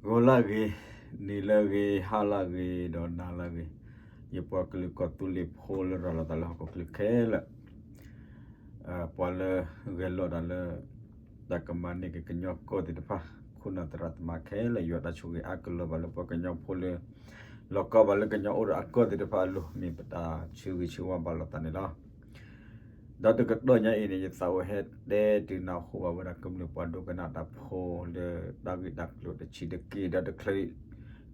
ဂီၤလၢအဂ့ၤ, နံၤလၢအဂ့ၤ, ဟါလၢအဂ့ၤ, ဒီးနၤလၢအဂ့ၤ, ယပှၤကလုာ်ကီၢ်သူလ့ၤဖိလၢရၤလီၤသးလၢဟီၣ်ခိၣ်ချၢခဲလၢာ်, ပှၤလၢဂဲၤလိာ်တၢ်လၢ တၢ်ကမၤန့ၢ်က့ၤကညီကီၢ်သ့ၣ်တဖၣ်, ခိၣ်နၢ်သရၣ်သမါခဲလၢာ်, ယွၤတၢ်ဆိၣ်ဂ့ၤအါကလီၤဘၣ်လၢပှၤကညီဖိလၢ လီၤကီဘၣ်လၢကညီအိၣ်ဒီးအကီၢ်သ့ၣ်တဖၣ်အလိၤ မ့ၢ်ပတၢ်ဆၢဂ့ၤဆၢဝါဘၣ်လိာ်သးန့ၣ်လီၤ. ဒီးတကတီၢ်ညါအံၤန့ၣ် ယသးအိၣ်ဟဲတဲဒုးနၢ်ဟူဘၣ်ဝဲဒၣ်ကမျၢၢ်ပှၤဒိကနၣ်တၢ်ဖိလၢ တၢ်ဂ့ၢ်တၢ်ကျိၤတဆံးတက့ၢ်, ဒီးတချုး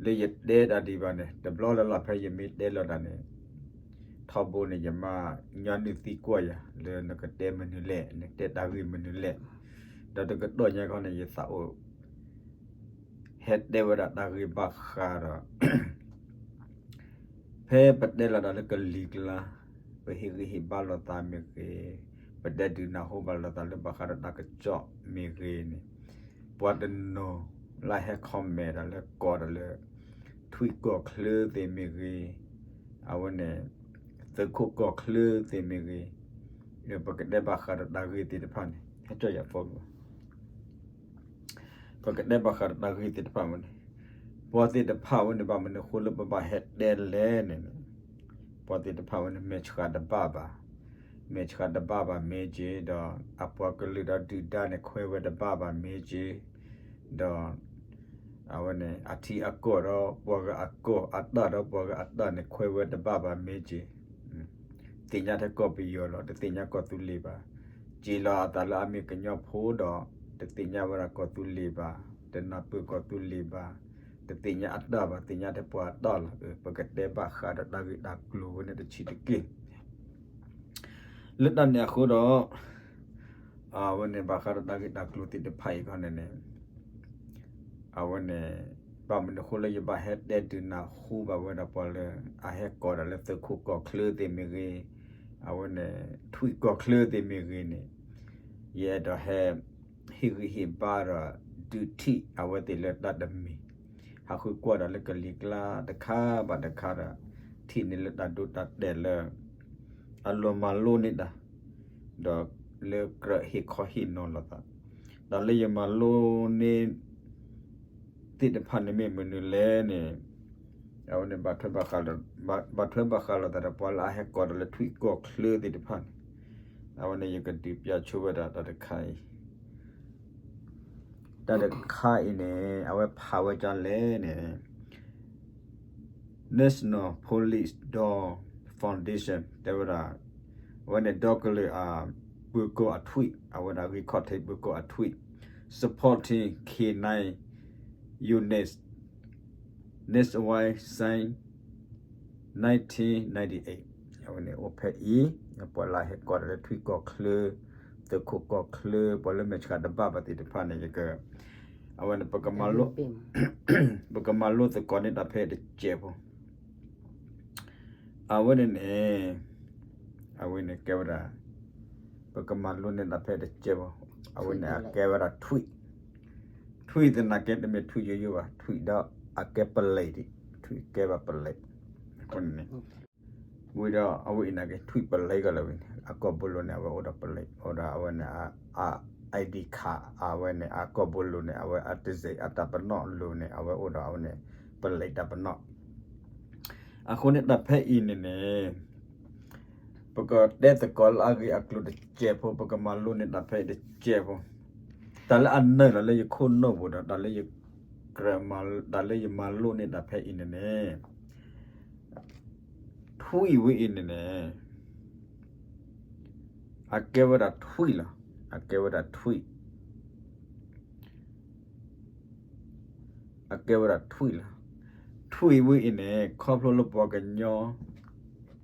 လၢယတဲတၢ်ဒံးဘၣ်န့ၣ် တဘျီလၢ်လၢ်ဖဲယမ့ၢ်တဲလီၤတၢ်န့ၣ် ထီဘိန့ၣ် ယမါညီနုၢ်သံကွၢ်ယၤ လၢနကတဲမနုၤလဲၣ်, နတဲတၢ်ဂ့ၢ်မနုၤလဲၣ်, ဒီးတကတီၢ်ညါခီန့ၣ် ယသးအိၣ် ဟဲတဲဝဲဒၣ်တၢ်ဂ့ၢ်ဘၣ်ဃးဒီး ဖဲပတဲလီၤတၢ်လၢကလံၤကျါ, ပဟ့ၣ်ဂံၢ်ဟ့ၣ်ဘါလိာ်သးမ့ၢ်ဂ့ၤ, ပတဲဒုးနၢ်ဟူဘၣ်လိာ်သးလၢဘၣ်ဃးဒီးတၢ်ကစီၣ်မ့ၢ်ဂ့ၤန့ၣ်, ပှၤတနီၤလၢဟဲ comment တၢ်လၢကိးတၢ်လၢ ထွံၣ်ကီၢ်ချၢသ့ၣ်မ့ၢ်ဂ့ၤ, အဝဲန့ၣ် သုးခိၣ်ကီၢ်ချၢသ့ၣ်မ့ၢ်ဂ့ၤ, ပကတဲဘၣ်ဃးဒီးတၢ်ဂ့ၢ်သ့ၣ်တဖၣ်န့ၣ် ဟဲကၠီယၤဖိ ပကတဲဘၣ်ဃးဒီးတၢ်ဂ့ၢ်သ့ၣ်တဖၣ်ဝဲန့ၣ်, ပှၤသ့ၣ်တဖၣ်ဝဲန့ၣ် ဘၣ်မနုၤအဃိလၢပဘၣ်ဟဲတဲလဲၣ်န့ၣ်, ပှၤသ့ၣ်တဖၣ်ဝဲန့ၣ် မဲာ်ဆှးတဘၣ်ဘၣ်, မဲာ်ဆှးတဘၣ်ဘၣ်မ့ၢ်က့ၤ, ဒီးအပှၤကလုာ်ဒီးဒုၣ်ဒါန့ၣ် ခွဲးဝဲတဘၣ်ဘၣ်မ့ၢ်က့ၤ, ဒီး အဝဲန့ၣ် အထံအကီၢ်ဒီးပှၤဂၤအကီၢ်, အတၢ်ဒီးပှၤဂၤအတၢ်န့ၣ် ခွဲးဝဲတဘၣ်ဘၣ်မ့ၢ်က့ၤ, သ့ၣ်ညါထဲကီၢ်ပယီၤလီၤ, တသ့ၣ်ညါကီၢ်သူလ့ၤဘၣ်, စံးလီၤအသးလၢအမ့ၢ်ကညီဖိဒီး တသ့ၣ်ညါဝဲဒၣ်ကီၢ်သူလ့ၤဘၣ်, တနၢ်ပၢၢ်ကီၢ်သူလ့ၤဘၣ်, တသ့ၣ်ညါအတၢ်ဘၣ်, သ့ၣ်ညါထဲပှၤအတၢ်လီၤ. ပကတဲဘၣ်ဃးဒီးတၢ်ဂ့ၢ်တၢ်ကျိၤဝဲန့ၣ်တဆံးတက့ၢ်. လၢတၢ်န့ၣ်အဃိဒီး အဝဲန့ၣ် ဘၣ်ဃးဒီးတၢ်ဂ့ၢ်တၢ်ကျိၤသ့ၣ်တဖၣ်အံၤခီန့ၣ်န့ၣ် အဝဲန့ၣ် ဘၣ်မနုၤအဃိလၢယဘၣ်ဟဲတဲဒုးနၢ်ဟူဘၣ်ဝဲဒၣ်ပှၤလၢ အဟဲကိးတၢ်လၢသုးခိၣ်ကီၢ်ချၢသ့ၣ်မ့ၢ်ဂ့ၤ, အဝဲန့ၣ် ထွံၣ်ကီၢ်ချၢသ့ၣ်မ့ၢ်ဂ့ၤန့ၣ်, ယအဲၣ်ဒိးဟဲ ဟ့ၣ်ဂံၢ်ဟ့ၣ်ဘါဒီး ဒုးထံၣ်အဝဲသ့ၣ်လၢတၢ်တမံၤ, ဟးဃုကွၢ်တၢ်လၢကလံၤကျါတခါဘၣ်တခါဒီး ထံၣ်န့ၢ်လၢတၢ်ဒိတၢ်တဲာ်လၢ အလီၤမၤလိန့ၢ်တၢ်, ဒီးလၢကြၢးဟ့ၣ်ခီဟ့ၣ်နီၤလိာ်သး, တၢ်လၢယမၤလိန့ၢ် သ့ၣ်တဖၣ်န့ၣ်မ့ၢ်မနုၤလဲၣ်န့ၣ်, အဝဲန့ၣ် ဘၣ်ထွဲဘၣ်ဃးလိာ်သးဒီးပှၤလၢအဟဲကိးတၢ်လၢထွံၣ်ကီၢ်ချၢသ့ၣ်တဖၣ်န့ၣ်, အဝဲန့ၣ် ယကဒုးပျးဆိဝဲဒၣ်တၢ်တခါအံၤ တၢ်တခါအံၤန့ၣ် အဝဲဖးဝဲဒ်လဲၣ်န့ၣ် National Police Foundation တဲဝဲဒၣ်, အဝဲန့ၣ် ဒီကလုာ်အပၢၤကီၢ်အထွံၣ်, အဝဲဒၣ်ဂံၢ်ခီၣ်ထံးပၢၤကီၢ်အထွံၣ်, supporting K nine units nationwide since nineteen ninety-eight, အဝဲန့ၣ်အိၣ်ဖဲအံၤ, ပှၤလၢဟဲကိးတၢ်လၢထွံၣ်ကီၢ်ချၢ, သုးခိၣ်ကီၢ်ချၢ, ပှၤလၢမဲာ်ဆှးတဘၣ်ဘၣ်သ့ၣ်တဖၣ်န့ၣ် ယက, အဝဲန့ၣ် ပကမၤလိသကိးန့ၢ်တၢ်ဖဲတစဲးဖိ အဝဲန့ၣ်န့ၣ်, အဝဲန့ၣ်ကဲဝဲဒၣ်, ပကမၤလိန့ၢ်တၢ်ဖဲတစဲးဖိ, အဝဲန့ၣ်အကဲဝဲဒၣ်ထွံၣ်, ထွံၣ်သနာ်က့ တမ့ၢ်ထွံၣ်ယိယိဘၣ်, ထွံၣ်ဒီးအကဲပလံးဒံး, ထွံၣ်ကဲဘၣ်ပလံး, အဃိန့ၣ်န့ၣ် ဝံၤဒီးအဝဲအံၤနာ်က့ ထွံၣ်ပလံးကီးလၢဝဲန့ၣ် အကီၢ်ဘိလိၤန့ၣ် အဝဲအိၣ်ဒီးပလံး, အိၣ်ဒီးအဝဲန့ၣ် အ ID card အဝဲန့ၣ် အကီၢ်ဘိလိၤန့ၣ် အဝဲအတစဲးအတၢ်ပနီၣ်လိၤန့ၣ် အဝဲအိၣ်ဒီးအဝဲန့ၣ် ပလံးတၢ်ပနီၣ်. အဃိန့ၣ် တၢ်ဖဲအံၤန့ၣ်န့ၣ် ပကတဲသကိးလၢအဂ့ၢ်အကျိၤတစဲးဖိ, ပကမၤလိန့ၢ်တၢ်ဖဲအံၤတစဲးဖိ, တၢ်လၢအနၢၤလီၤလၢယခိၣ်နူာ်ပူၤဒီး တၢ်လၢယမၤလိန့ၢ်တၢ်ဖဲအံၤန့ၣ်န့ၣ် ထွံၣ်ဝဲအံၤန့ၣ်န့ၣ် အကဲဝဲဒၣ်ထွံၣ်လီၤ, အကဲဝဲဒၣ်ထွံၣ်, အကဲဝဲဒၣ်ထွံၣ်လီၤ. ထွံၣ်ဝဲအံၤန့ၣ် ခီဖျိလၢပှၤကညီ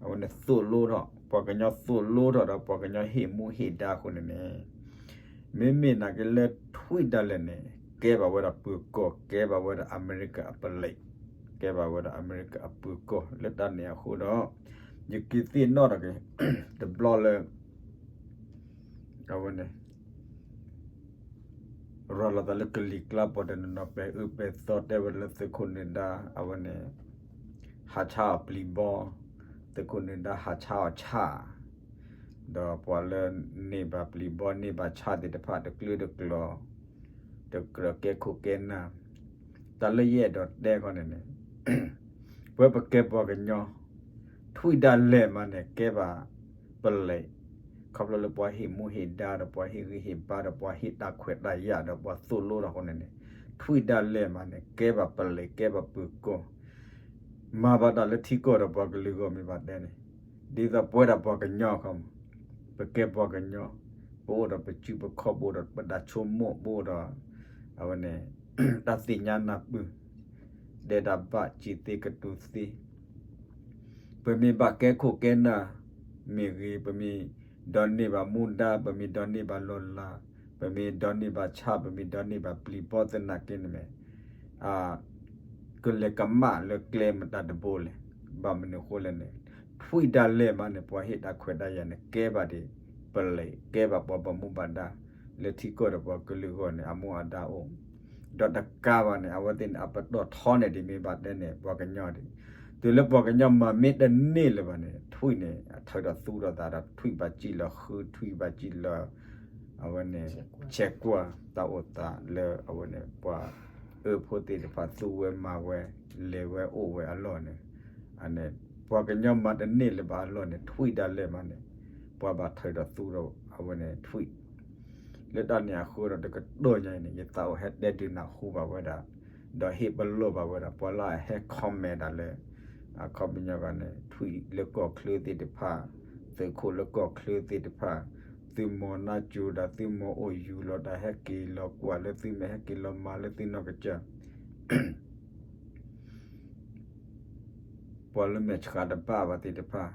အဝဲန့ၣ်သိၣ်လိထီၣ်, ပှၤကညီသိၣ်လိထီၣ်ဒီး ပှၤကညီဟ့ၣ်မူဟ့ၣ်ဒါအဃိန့ၣ်န့ၣ် မ့မ့ၢ်နာ်က့လၢထွံၣ်ဒၣ်လဲာ်န့ၣ် ကဲဘၣ်ဝဲဒၣ်ပၢၤကီၢ်, ကဲဘၣ်ဝဲဒၣ်အမဲရကၤအပလံး, ကဲဘၣ်ဝဲဒၣ်အမဲရကၤအပၢၤကီၢ်. လၢတၢ်န့ၣ်အဃိဒီး ယက့ၤသ့ၣ်နီၣ်ထီၣ်က့ၤ တဘျီလၢ အဝဲန့ၣ် ရၤလီၤသးလၢကလံၤကျါ ပှၤတနီၤနီၤပဲာ်အၢပဲာ်သီ တဲဝဲဒၣ်လၢသုးခိၣ်နၢၤဒါ အဝဲန့ၣ် ဟးဆါအီၤပျံၤဘီ, သုးခိၣ်နၢၤဒါဟးဆါအီၤဆၣ်, ဒီးပှၤလၢန့ၢ်ဘၣ်ပျံၤဘီ န့ၢ်ဘၣ်ဆၣ်သ့ၣ်တဖၣ် တကျၢတကျီၤ, တကြၢးကဲခိၣ်ကဲနၢ်, တၢ်လၢယအဲၣ်ဒိးတဲခီန့ၣ်န့ၣ် ပဝဲပကဲပှၤကညီ ထွံၣ်ဒၣ်လဲာ်မးန့ၣ် ကဲဘၣ်ပလဲၤ, ခီဖျိလၢပှၤဟ့ၣ်မူဟ့ၣ်ဒါဒီး ပှၤဟ့ၣ်ဂံၢ်ဟ့ၣ်ဘါဒီး ပှၤဟ့ၣ်တၢ်ခွဲးတၢ်ယာ်ဒီး ပှၤသိၣ်လိဒီးအဃိန့ၣ်န့ၣ် ထွံၣ်ဒၣ်လဲာ်မးန့ၣ် ကဲဘၣ်ပလဲၤ ကဲဘၣ်ပၢၤကီၢ် မၤဘၣ်တၢ်လၢထံကီၢ်ဒီးပှၤကလုာ်အဂီၢ်မ့ၢ်ဘၣ်တဲန့ၣ်, ဒ်သိးပဝဲဒၣ်ပှၤကညီခီမး, ပကဲပှၤကညီ, ပအိၣ်ဒီးပစုပခီၣ် ပအိၣ်ဒီးပတၢ်ဆိကမိၣ် ပအိၣ်ဒီး အဝဲန့ၣ် တၢ်သ့ၣ်ညါနၢ်ပၢၢ်, ဒဲဒၣ်ဘၣ်စံးသ့ကတိၤသ့ ပမ့ၢ်ဘၣ်ကဲခိၣ်ကဲနၢ်မ့ၢ်ဂ့ၤ, ပမ့ၢ်ဒိးန့ၢ်ဘၣ်မူဒါ, ပမ့ၢ်ဒိးန့ၢ်ဘၣ်လီၤလး, ပမ့ၢ်ဒိးန့ၢ်ဘၣ်ဆၣ်, ပမ့ၢ်ဒိးန့ၢ်ဘၣ်ပျံၤဘီသနာ်က့န့ၣ်မ့ၢ် ကလဲၤကမၣ်လၢကျဲမတၤတဘိလဲၣ်. ဘၣ်မနုၤအဃိလဲၣ်န့ၣ်, ထွံၣ်ဒၣ်လဲာ်မးန့ၣ် ပှၤဟ့ၣ်တၢ်ခွဲးတၢ်ယာ်န့ၣ် ကဲဘၣ်ဒံးပလဲၤ, ကဲဘၣ်ပှၤဘၣ်မူဘၣ်ဒါ လၢထံကီၢ်ဒီးပှၤကလုာ်အဂီၢ်န့ၣ် အမူအဒါအိၣ်, ဒီးတကးဘၣ်န့ၣ် အဝဲသ့ၣ်န့ၣ် အပတီၢ်ထီန့ၢ်ဒံးမ့ၢ်ဘၣ်တဲန့ၣ် ပှၤကညီဒံး, တုၤလၢပှၤကညီမၤမ့ၢ်တန့ၢ်လၢၤဘၣ်န့ၣ် ထွံၣ်န့ၣ် အထုးဒီးသူဒီးသးဒီး ထွံၣ်ဘၣ်စံၣ်လီၤဃု, ထွံၣ်ဘၣ်စံၣ်လီၤ အဝဲန့ၣ် ဆဲးကွၢ်တၢ်အိၣ်သးလၢအဝဲန့ၣ် ပှၤအၢဖိသ့ၣ်တဖၣ်သူဝဲမၤဝဲ လဲၤဝဲအိၣ်ဝဲအလီၢ်န့ၣ်, အန့ၣ် ပှၤကညီမၤတန့ၢ်လၢၤဘၣ်အလီၢ်န့ၣ် ထွံၣ်ဒၣ်လဲာ်မးန့ၣ် ပှၤဘၣ်ထုးဒီးသူဒီးအဝဲန့ၣ်ထွံၣ် လၢတၢ်န့ၣ်အဃိဒီး တကတီၢ်ညါအံၤန့ၣ် ယသးအိၣ်ဟဲတဲဒုးနၢ်ဟူဘၣ်ဝဲဒၣ်, ဒီးဟ့ၣ်ပလီၢ်ဘၣ်ဝဲဒၣ် ပှၤလၢအဟဲ comment ဒၣ်လၢ အခီပညီဂၤန့ၣ် ထွံၣ်လၢကီၢ်ချၢသ့ၣ်တဖၣ်, သုးခိၣ်လၢကီၢ်ချၢသ့ၣ်တဖၣ်, သုမီၤနါစိၤဒီးသုမီၤအိၣ်ယူၤလီၤ တၢ်ဟဲက့ၤလီၤကွၢ်လၢသုမဲာ် ဟဲက့ၤလီၤမၤလၢသုနီၢ်ကစၢ် ပှၤလၢမဲာ်ဆှးတဘၣ်ဘၣ်သ့ၣ်တဖၣ်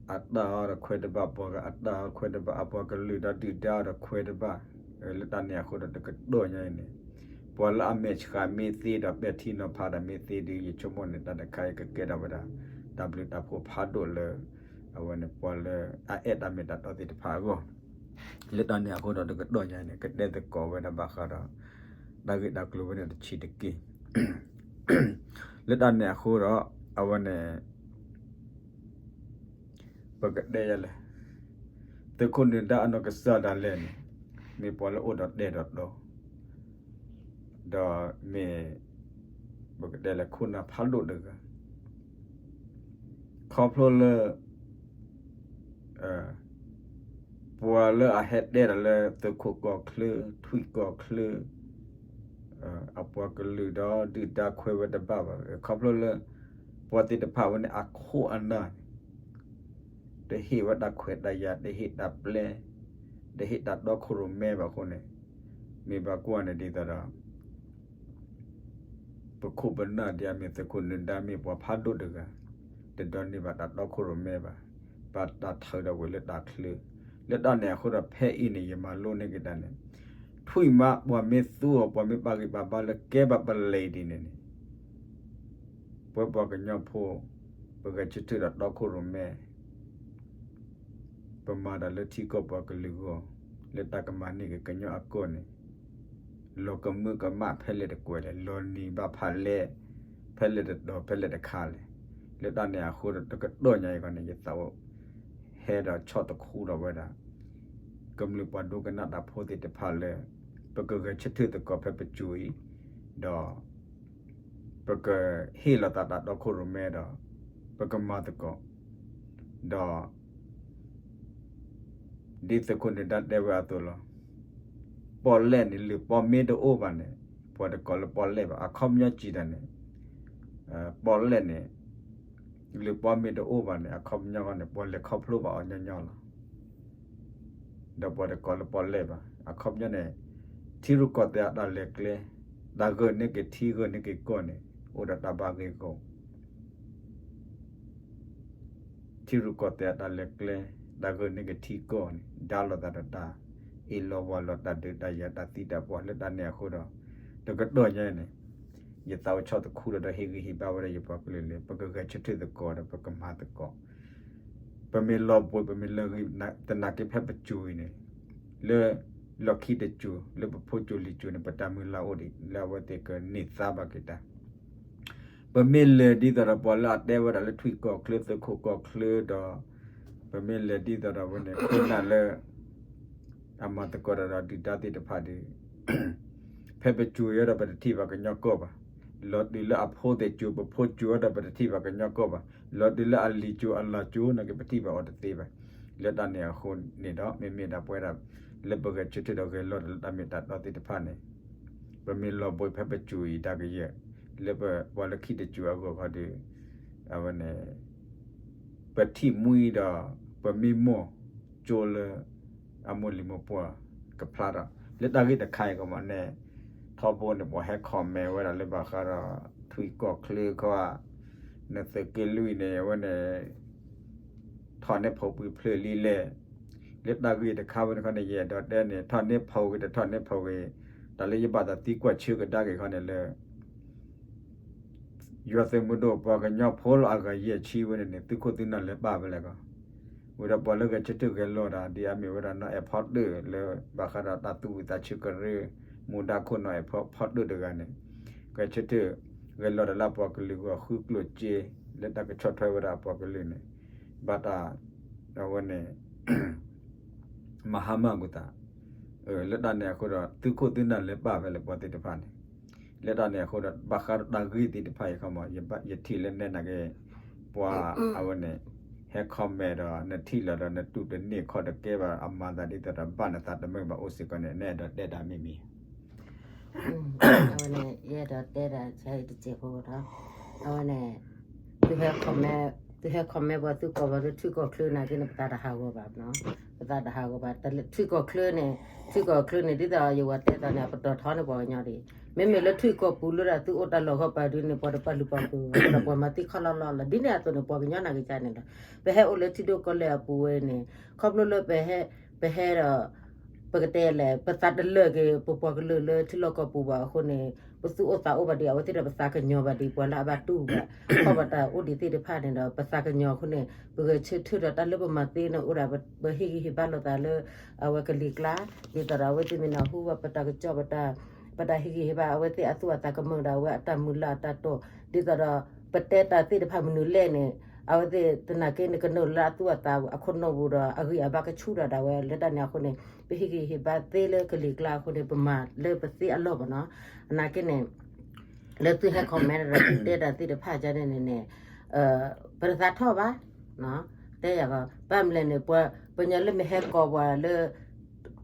အတၢ်အီၤဒီးခွဲးတဘၣ် ပှၤဂၤအတၢ်အီၤခွဲးတဘၣ် အပှၤကလုာ်ဒီးဒုၣ်ဒါအီၤဒီးခွဲးတဘၣ်, လၢတၢ်န့ၣ်အဃိဒီးတကတီၢ်ညါအံၤန့ၣ် ပှၤလၢအမဲာ်ဆှးမ့ၢ်သ့ဒီးပဲာ်ထံနီၤဖးတၢ်မ့ၢ်သ့ဒီး ယဆိကမိၣ်န့ၣ် တၢ်တခါအံၤကကဲထီၣ်ဝဲဒၣ် တၢ်ဘျုးတၢ်ဖှိၣ်ဖးဒိၣ်လၢ အဝဲန့ၣ်ပှၤလၢအအဲၣ်တၢ်မ့ၢ်တၢ်တီသ့ၣ်တဖၣ်အဂီၢ်, လၢတၢ်န့ၣ်အဃိဒီးတကတီၢ်ညါအံၤန့ၣ် ကတဲသကိးဝဲဒၣ်ဘၣ်ဃးဒီး တၢ်ဂ့ၢ်တၢ်ကျိၤဝဲန့ၣ်တဆံးတက့ၢ် လၢတၢ်န့ၣ်အဃိဒီး အဝဲန့ၣ် ပကတဲယလဲၣ်, သုးခိၣ်နၢၤဒါအနီၢ်ကစၢ်ဒၣ်လဲာ်န့ၣ် မ့ၢ်ပှၤလၢအိၣ်ဒီးတဲဒီးတီ ဒီးမ့ၢ် ပကတဲလၢခိၣ်နၢ်ဖးဒိၣ်တဂၤ ခီဖျိလၢ ပှၤလၢအဟဲတဲဒီးလၢသုးခိၣ်ကီၢ်ချၢ ထွံၣ်ကီၢ်ချၢ အပှၤကလုာ်ဒီးဒုၣ်ဒါခွဲးဝဲတဘၣ်ဘၣ်, ခီဖျိလၢ ပှၤသ့ၣ်တဖၣ်ဝဲန့ၣ်အခိၣ်အနၢ်န့ၣ် တဟ့ၣ်ဝဲတၢ်ခွဲးတၢ်ယာ် တဟ့ၣ်တၢ်ပျဲ တဟ့ၣ်တၢ်တီခိၣ်ရိၣ်မဲဘၣ်အဃိန့ၣ် မ့ၢ်ဘၣ်ကွၢ်န့ၣ်ဒ်သိးဒီး ပခိၣ်ပနၢ်ဒ်အမ့ၢ်သုးခိၣ်နၢၤဒါမ့ၢ်ပှၤဖးဒိၣ်တဂၤ တဒိးန့ၢ်ဘၣ်တၢ်တီခိၣ်ရိၣ်မဲဘၣ်, ဘၣ်တၢ်ထုးထီၣ်ကွံာ်လၢတၢ်ချၢ, လၢတၢ်န့ၣ်အဃိဒီးဖဲအံၤန့ၣ် ယမၤလိန့ၢ်က့ၤတၢ်န့ၣ် ထွံၣ်မး ပှၤမ့ၢ်သူအီၤ ပှၤမ့ၢ်ပာ်ဂံၢ်ပာ်ဘါလၢကဲဘၣ်ပလဲၤဒ်န့ၣ်န့ၣ် ပဝဲပှၤကညီဖိ ပဂဲၤဆၢထၢၣ်ဒီးတီခိၣ်ရိၣ်မဲ ပမၤတၢ်လၢထံကီၢ်ပှၤကလုာ်အဂီၢ် လၢတၢ်ကမၤန့ၢ်က့ၤကညီအကီၢ်န့ၣ် လီၤကမၢကမၣ်ဖဲလဲၣ်တကွဲၤလဲၣ်, လီၤနံၤဘၣ်ဖးလဲၣ်, ဖဲလဲၣ်တတီၤ ဖဲလဲၣ်တခါလဲၣ်, လၢတၢ်န့ၣ်အဃိဒီးတကတီၢ်ညါအံၤခီန့ၣ် ယသးအိၣ် ဟဲဒီးဆီၣ်တခူဒီးဝဲဒၣ် ကမျၢၢ်ပှၤဒိကနၣ်တၢ်ဖိသ့ၣ်တဖၣ်လၢ ပကဂဲၤဆၢထၢၣ်သကိးဖဲပစိၤအံၤ, ဒီး ပကဟ့ၣ်လီၤသးတၢ်တီခိၣ်ရိၣ်မဲဒီး ပကမၤသကိး, ဒီး ဒ်သုးခိၣ်နၢၤဒါတဲဝဲအသိးလီၤ. ပီၣ်လဲၣ်န့ၣ် လၢၢ်ပီမ့ၢ်တအိၣ်ဘၣ်န့ၣ် ပှၤတကိးလၢပီၣ်လဲၣ်ဘၣ်. အခီပညီစံးတၢ်န့ၣ် ပီၣ်လဲၣ်န့ၣ် လၢၢ်ပီမ့ၢ်တအိၣ်ဘၣ်န့ၣ် အခီပညီန့ၣ် ပှၤလဲၤခီဖျိဘၣ်အီၤညီညီလီၤ. ဒီးပှၤတကိးလၢပီၣ်လဲၣ်ဘၣ်. အခီပညီန့ၣ် ထံရူၢ်ကီၢ်သဲးအတၢ်လဲၤကျဲ တၢ်ဂၢၢ်န့ၢ်က့ၤထံဂၢၢ်န့ၢ်က့ၤကီၢ်န့ၣ် အိၣ်ဒီးတၢ်ဘၣ်ဂ့ၢ်ဂီၢ် ထံရူၢ်ကီၢ်သဲးအတၢ်လဲၤကျဲ တၢ်ဂၢၢ်န့ၢ်က့ၤထံကီၢ်န့ၣ် ဒါလိာ်သးဒီးတၢ်အ့ၣ်လိာ်ဝါလိာ် တၢ်ဒုးတၢ်ယၤ တၢ်သံတၢ်ပှၢ် လၢတၢ်န့ၣ်အဃိဒီး တကတီၢ်ညါန့ၣ် ယသးအိၣ်ဆီၣ်တခူဒီး ဒီးဟ့ၣ်ဂံၢ်ဟ့ၣ်ဘါဝဲဒၣ်ယပှၤကလုာ်လၢ ပကဂဲၤဆၢထၢၣ်သကိးဒီးပကမၤသကိး ပမ့ၢ်လီၤဘှံး ပမ့ၢ်လၢဂံၢ် သနာ်က့ဖဲပစိၤအံၤန့ၣ် လၢလီၢ်ခံတစိၤ လၢပဖိစိၤလံၤစိၤန့ၣ် ပတၢ်မုၢ်လၢ်အိၣ်ဒံး လၢအဝဲသ့ၣ်ကန့ၢ်သါဘၣ်က့ၤတၢ် ပမ့ၢ်လဲၤဒ်သိးဒီးပှၤလၢအတဲဝဲဒၣ်လၢထွံၣ်ကီၢ်ချၢ သုးခိၣ်ကီၢ်ချၢဒီး ပမ့ၢ်လဲၤဒ်သိးဒီးဝဲန့ၣ် ခိၣ်နၢ်လၢ အမၤသကိးတၢ်ဒီးဒုၣ်ဒါသ့ၣ်တဖၣ်ဒီး ဖဲပစူၤအီၤဒီး ပတထံၣ်ဘၣ်ကညီကီၢ်ဘၣ်. လီၤတုၤလၢအဖိသ့ၣ်စူၤ ပဖိစူၤအီၤဒီး ပတထံၣ်ဘၣ်ကညီကီၢ်ဘၣ်. လီၤတုၤလၢအလံၤစူၤအလီၤစူၤန့ၣ်က့ၤ ပထံၣ်ဘၣ်အီၤတသ့ဘၣ်. လၢတၢ်န့ၣ်အဃိန့ၣ်ဒီး မ့မ့ၢ်ဒၣ်ပဝဲဒၣ် လၢပဂဲၤဆၢထၢၣ်ဒီးဂဲၤလိာ်ဒီးလၢတၢ်မ့ၢ်တၢ်တီသ့ၣ်တဖၣ်န့ၣ် ပမ့ၢ်လီၤဘှံးဖဲပစူၤအံၤတၢ်ကယဲၢ် လၢပပှၤလၢခံတစူၤအဂီၢ်ခီဒီး အဝဲန့ၣ် ပထံၣ်မှံဒီး ပမ့ၢ်မိၢ်ကၠိလၢ အမိၢ်လံၤမိၢ်ပှၢ်ကဖျါထီၣ် လၢတၢ်ဂ့ၢ်တခါအံၤကီးမးန့ၣ် ထီဘိန့ၣ် ပှၤဟဲ comment ဝဲဒၣ်လၢဘၣ်ဃးဒီး ထွံၣ်ကီၢ်ချၢခီ နသုးက့လွံၢ်န့ၣ် အဝဲန့ၣ် ထီၣ်န့ၢ်ဖီပှံဖျၢၣ်လံလဲၣ်. လၢတၢ်ဂ့ၢ်တခါဝဲန့ၣ်ခီန့ၣ် ယအဲၣ်ဒိးတဲန့ၣ် ထီၣ်န့ၢ်ဖီဝံၤတထီၣ်န့ၢ်ဖီဝံၤ တၢ်လၢယဘၣ်သးသံကွၢ်ဆၢကဒါက့ၤခီန့ၣ်လၢ ယွၤသုးမုၢ်ဒိၣ်ပှၤကညီဖိလီၤအဂၤယဲၢ်ဆံဝဲန့ၣ်န့ၣ် သုးခိၣ်သုးနၢ်လၢပၢ်ဖဲလဲၣ်ကီး ဝံၤဒီးပှၤလၢဂဲၤဆၢထၢၣ်ဂဲၤလိာ်တၢ် ဒ်အမ့ၢ်ဝဲဒၣ်နီၢ်အဲၣ်ဖီတၢၣ်လၢ ဘၣ်ဃးဒီးတၢ်သူၣ်ဝံၣ်သးဆၢကရၢ မူဒါခိၣ်နီၢ်အဲၣ်ဖီတၢၣ်တဂၤန့ၣ် ဂဲၤဆၢထၢၣ်ဂဲၤလိာ်တၢ်လၢအပှၤကလုာ်ဂီၢ် ဃုကျိၣ်စ့ လၢတၢ်ကဆီၣ်ထွဲဝဲဒၣ်အပှၤကလုာ်န့ၣ် ဘၣ်တၢ် အဝဲန့ၣ် မၤဟါမၢ်ကွံာ်သး လၢတၢ်န့ၣ်အဃိဒီး သုးခိၣ်သုးနၢ်လၢပၢ်ဖဲလဲၣ်ပှၤသ့ၣ်တဖၣ်န့ၣ် လၢတၢ်န့ၣ်အဃိဒီး ဘၣ်ဃးဒီးတၢ်ဂ့ၢ်သ့ၣ်တဖၣ်အံၤခီမး ယထံၣ်လၢနဲနာ်က့ ပှၤအဝဲန့ၣ် ဟဲ comment ဒီး နထံၣ်လီၤဒီး နတူၢ်တန့ၢ်ခီတကဲဘၣ် အမၤသးဒ်သိးဒီး ဘၣ်နသးတမုာ်ဘၣ်အိၣ်စ့ၢ်ကီးန့ၣ် နဲဒိးတဲတၢ်မ့ၢ်မ့ၢ် အဝဲန့ၣ် ယအဲၣ်ဒိးတဲဒၣ်တစဲးဖိဒီး အဝဲန့ၣ် သုဟဲ comment သုဟဲ comment ပှၤသုးကီၢ်ပှၤလၢထွံၣ်ကီၢ်ချၢနာ်က့န့ၣ် ပသးတဟးဂီၤဘၣ်နီၤ, ပသးတဟးဂီၤဘၣ် တၢ်လၢထွံၣ်ကီၢ်ချၢန့ၣ် ထွံၣ်ကီၢ်ချၢန့ၣ် ဒ်သိးယဝၤတဲသးန့ၣ် အပတီၢ်ထီန့ၢ်ပှၤကညီဒ်အံၤ, မ့မ့ၢ်လၢထွံၣ်ကီၢ်ပူၤလၢဒၣ်သုအိၣ်တၢ်လီၢ်ခီပၤဒုန့ၣ် ပှၤတပာ်လုၢ်ပာ်ပှ့ၤဝဲ ဒီးပှၤမၤသံခီလီၤလီၤလီၤ ဒ်န့ၣ်အသိးန့ၣ် ပှၤကညီနာ်က့ကန့ၣ်လီၤ, ပဟဲအိၣ်လၢထံဒိၣ်ကီၢ်လဲၢ်အပူၤဝဲန့ၣ် ခီဖျိလၢပဟဲ ပဟဲဒီး ပကတဲလဲၣ် ပသးတလၢာ်က့ၤ ပပှၤကလုာ်လၢထံလီၢ်ကီၢ်ပူၤဘၣ်အဃိန့ၣ် ပသူၣ်အိၣ်သးအိၣ်ဘၣ်ဒ်အဝဲသ့ၣ်ဒီး ပသးကညီၤဘၣ်ဒ်ပှၤလၢအဘၣ်တူၢ်ဘၣ် ခီၣ်ဘၣ်တၢ်အိၣ်ဒံးသ့ၣ်တဖၣ်န့ၣ်ဒီး ပသးကညီၤအဃိန့ၣ် ပဂဲၤဆၢထၢၣ်ဒီးတၢ်လၢပမၤသ့န့ၣ်အိၣ်ဒၣ် ပဟ့ၣ်ဂံၢ်ဟ့ၣ်ဘါလိာ်သးလၢ အဝဲကလံၤကျါ ဒ်သိးဒီးအဝဲသ့ၣ်မ့ၢ်နၢ်ဟူဘၣ်ပတၢ်ကစီၣ် ပတၢ်ဟ့ၣ်ဂံၢ်ဟ့ၣ်ဘါ အဝဲသ့ၣ်အသူၣ်အသးကမၢၢ်ဒီး အဝဲအတၢ်မုၢ်လၢ်အတၢ်တိာ် ဒ်သိးဒီး ပတဲတၢ်သ့ၣ်တဖၣ်မနုၤလဲၣ်န့ၣ် အဝဲသ့ၣ်တနာ်က့န့ၣ် ကနုာ်လၢအသူၣ်အသးအခိၣ်နူာ်ပူၤဒီး အဂံၢ်အဘါကဆူၣ်ဒၣ်ဒၣ်ဝဲ လၢတၢ်န့ၣ်အဃိန့ၣ် ပဟ့ၣ်ဂံၢ်ဟ့ၣ်ဘါသ့လၢကလံၤကျါအဃိန့ၣ် ပမၤလၢပသ့အလီၢ်ဘၣ်နီၤ, အနာ်က့န့ၣ် လၢသုဟဲ comment ဒီးသုတဲတၢ်သ့ၣ်တဖၣ်ကန့ၣ်န့ၣ်န့ၣ် ပတသးထီၣ်ဘၣ် တဲယၤဘၣ် ဘၣ်မလဲၣ်န့ၣ် ပှၤ ပညီလၢမ့ၢ်ဟဲကိးပှၤလၢ